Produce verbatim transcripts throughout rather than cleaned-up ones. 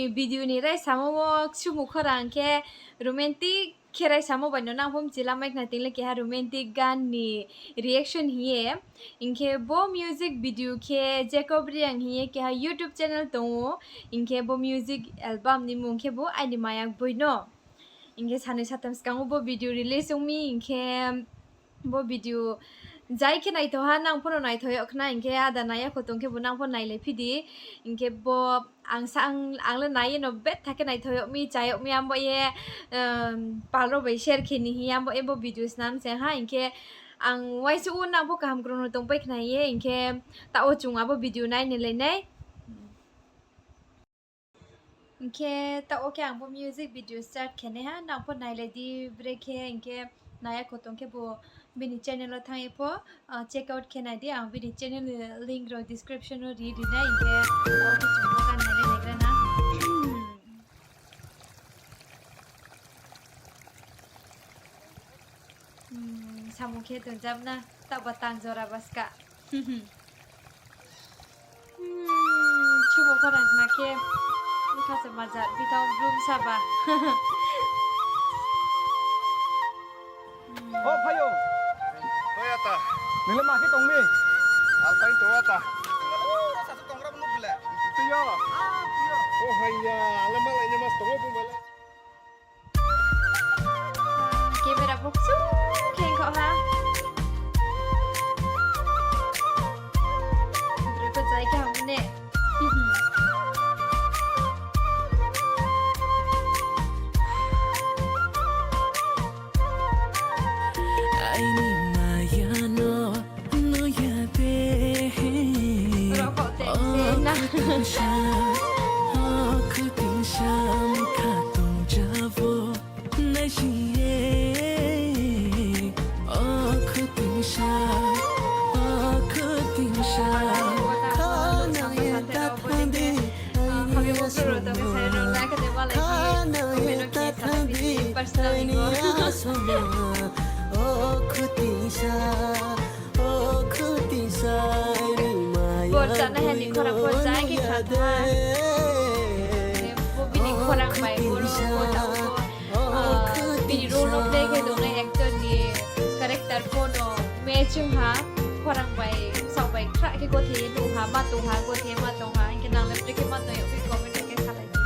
Video ni raisamo wo ksumu khorang khe romantic khe raisamo bai no nang pho mchilamai khna, tini le keha romantic gan ni reaction hing ye. Hing khe bo music video khe Jacob Reang hing ye keha YouTube channel tong ou. Hing khe bo music album ni mung khe bo Aini Maya Gboi no. Hing khe sanoi satham skang wo bo video release ong mi, hing khe bo video jai khe naitho ha, nang pho no naitho yag khna, hing khe ada nai ya kho tong khe bo nang pho nailai phi di. Hing khe bo ang sa-, ang, ang le nai ye no betha khe naitho yag mi, chá yag mi, abo ye, pal rao bai share khe ni hing ye abo ye bo video snam se ha, hing khe ang uaisuh wo nang pho kaham krung no tongpai khna ye, hing khe taoh wo chung abo video nai ni lai nai. Hing khe taoh wo khe ang bo music video start khe nai ha, nang pho nailai di bre khe, hing khe nai ya kho tong khe bo bini channel wo thanng ye pho, check out khe nai di, ang bini channel ni link rao description wo ri ri nai, hing khe taoh wo khe chung pho gan nai le naigra na. Samung khe tongjam na, taoh ba tang jora ba ska. Chubo khorang ma khe, bkha se maja, bithang brum saba. O phaiyong. Oi ata. Nung le ma khe tong mi? Alpai tong ata. Sa tongra bo nuh le. Tui yo. O haiya, ale malai ni mas tong o bu male. Camera bo ksu khe kho ha. Broi pho jai khe ham ne. Aini maya no nuh ya de. Rokok tei se na. O khutingsa, o khutingsa, mkha tong jabo naisi ye. O khutingsa, o khutingsa. Khanang ye ta thang di, aini asoma. Khanang ye ta thang di, aini asoma. O khutingsa, o khutingsa, aini maya. Bor chana hani khorang bo jai khe kha tha. Bo bini khorang bai boro bo tao bo. Bini role no play khe tongnai actor ni character pho no matching ha, khorang bai, bsaoh bai khrah khe gothe ye nuh ha, ma tong ha, gothe ye ma tong ha, hing khe nang le brekhe ma tong yag phi comment khe salai di.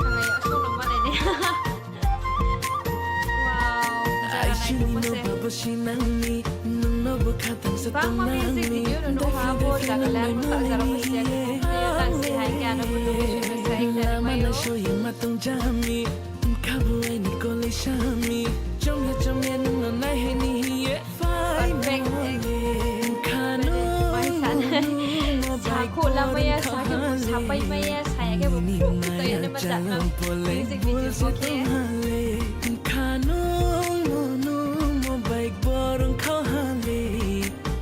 Ang ya song no ma nai nai. Wow, jara naithaoma se. Bangma music video no nuh ha, bo jaga le ang bo ta jara bo se. Tang si hai khe ano photo bo se, se hai khe ano photo. Perfect. Mai sanai. Sakhouh lamai ya, sa khe bo sapai mai ya, saya khe bo khruh khe toi ya nai ma jat no. Music video bo khe.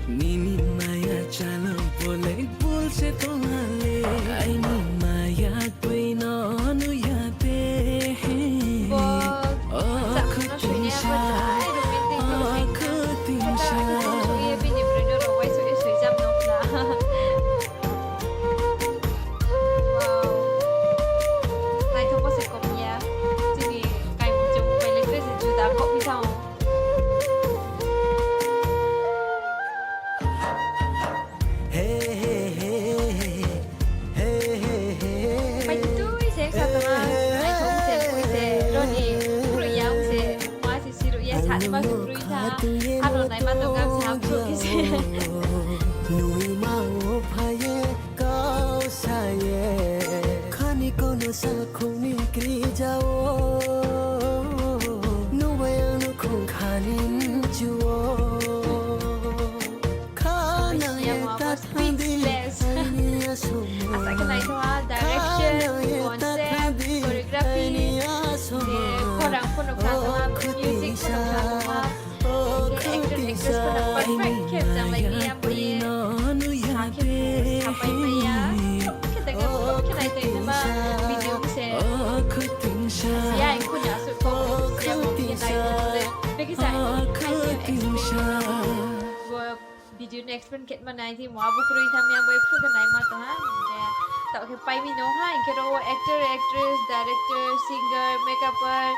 Nini maya chalo bole bul se tong ha le. Aini maya koi no nuh ya de. Bo, o khutingsa, o khutingsa. Wow. Naithaoma se kom ya. Chini kaimung chumung bai le dress juda kho phi thanng ou. Pai tui se sa tong ha, naithaoma se, poi se, roni, kroi ya ong se, ma se siruh ye, sa ma se kroi tha, ano naima tong gam se, ham kroi se. Nui ma o phai ye, kau sa ye, khani kono sakhouh ni krija o, nung bai ang no khong khani mchu o. Khana ye ta thang di, aini asoma. Asa khe naithaoma, direction, concept, choreography, khorang pho no kha tongma, music pho no kha tongma. Hing khe actor, actress pho no perfect khe changlai mi, abo ye sa khe sapai mai ya. Khe ta khe, khe nai tong naima video se. Siya, ang kho ni asuh kau, siya bo khe nai tong le. Bekhe sa, ang khe explain khe ma nai di mo, abo kroi tham ya, bo ephuh khe naima tong ha. Hing khe taoh khe pai mi no ha, hing khe ro actor, actress, director, singer, makeuper,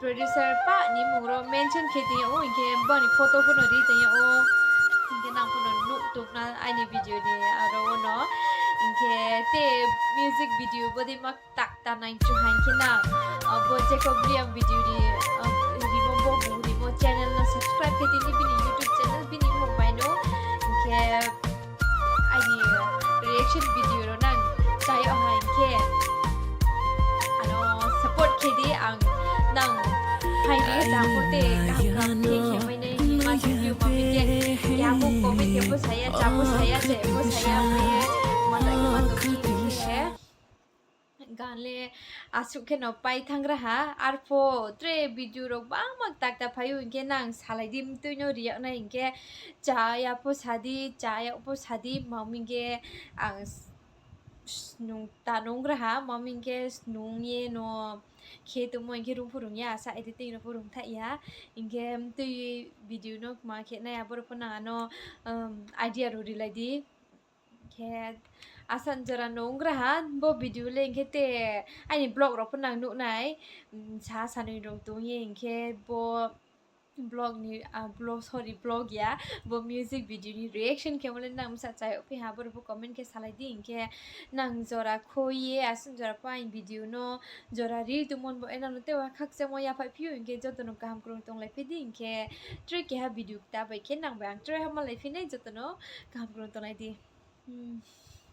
producer pah ni mmung rao mention khe tong yag ou, hing khe boni photo pho no ri tong yag ou. Hing khe nang pho no nuh tong na aini video ni aro wo no. Hing khe te music video bo dei ma tak ta nai chu ha hing khe nang, abo Jacob Liang video ni, rimo bo bung rimo channel no subscribe khe tini bini YouTube channel bini mmung bai no. Hing khe aini reaction video rao nang chá yag ha hing khe ano support khe di ang nang phai di tamo te kaham kaham khe khe mai nai ni ma se view ma mi khe. Keha bo comment khe bo sa ya, chá bo sa ya, se bo sa ya, ma ye ma ta khe ma tong khe khe. Gan le asuh khe no pai thanng ra ha, arpho tre video rao gbangma kta kta phai ou, hing khe nang salai di mtui no ri yag nai hing khe, chá ya pho sa di, chá ya pho sa di, ma mi khe ang s- snung ta nung ra ha, ma mi khe snung ye no khe tongmo hing khe rung pho rung ya, asa editing rao pho rung thaih ya, hing khe mtui video no kma khe nai abo rao pho nang ano idea rao rilai di. Khe asa jora nung ra ha, bo video le hing khe te aini vlog rao pho nang nuh nai, sa sanoi rung tong ye hing khe bo vlog ni, sorry, vlog ya, bo music video ni reaction khemo le nang bsa chá yag phi ha, abo rao pho comment khe salai di, hing khe nang jora khui ye asuh jora pho aini video no jora ri tongmo bo nang no te wa khakchangmo yaphaih phi ou, hing khe joto no kaham krung tonglai phi di, hing khe tre keha video kta bai khe nang bai ang tre ha malai phi nai, joto no kaham krung tonglai di.